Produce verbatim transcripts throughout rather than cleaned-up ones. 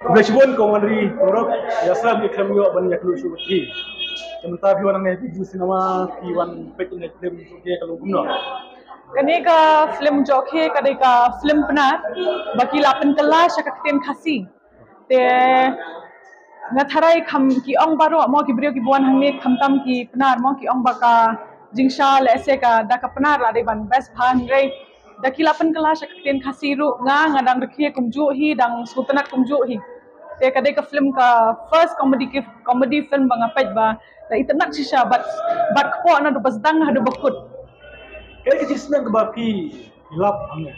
Khublei shibun ko Wanri Pyngrope, ïa sngap ïa khlem ïoh ban ïakynduh shuh ïa phi. Te mynta phi wan hangne ha Bijou Cinema, phi wan peit ïa ka film shuh ke ka long kumno? Kane ka film jong ke ka dei ka film Pnar ba ki la pynkylla sha ka ktien Khasi. Te nga tharai kham ki ong baroh mo ki briew ki ba wan hangne khamtam ki Pnar mo ki ong ba ka jingshisha lehse ka da ka Pnar la dei ban best bha hynrei da ki la pynkylla sha ka ktien Khasi ruh nga nga dang rkhie kumjuh hi dang sngewtynnat kumjuh hi. Te ka dei ka film ka first comedy ki comedy film ba nga peit ba da itynnat shisha bad bad kpoh naduh ba sdang haduh ba kut. Kaei ka jingsneng kaba phi lap hangne?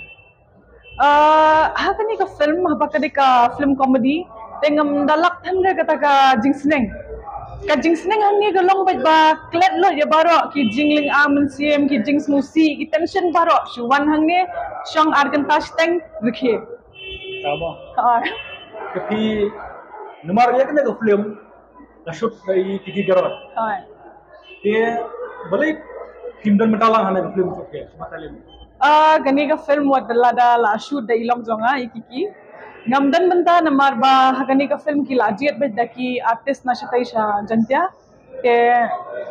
Ah, ha kane ka film haba ka dei ka film comedy te ngam da lap than re kata ka jingsneng. Ka jingsneng hangne ka long bad ba klet lut ïa baroh ki jinglynga mynsiem ki jingsngewsih ki tension baroh shu wan hangne shong ar kynta shiteng rkhie. Tama. Ha. Ka phi namar ïa kane ka film la shoot da i Kiki Garod. Ha. Te balei phim don mynta lang hangne ka film shoot ke? Mata lem. Ah, kane ka film wat lada la shoot da i long jong nga i Kiki. Ngam don mynta namar ba ha kane ka film ki la jied bad da ki artist na shatei sha Jaintia. Te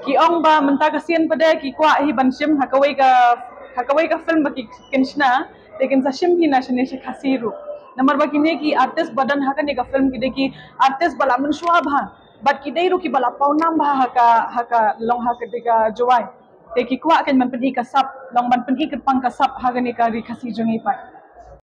ki ong ba mynta ka sien pat de ki kwah hi ban shim ha kawei ka ha kawei ka film ba ki kin shna te kin sa shim hi na shane sha Khasi ruh. Namar ba kine ki artist ba don ha kane ka film ki dei ki artist ba la mynshuwa bha bad ki dei ruh ki ba la pawnam bha ha ka ha ka long ha ka dei ka Jowai. Te ki kwah kan ban pyni ka sap long ban pyni ka pang ka sap ha kane ka ri Khasi jong i pat.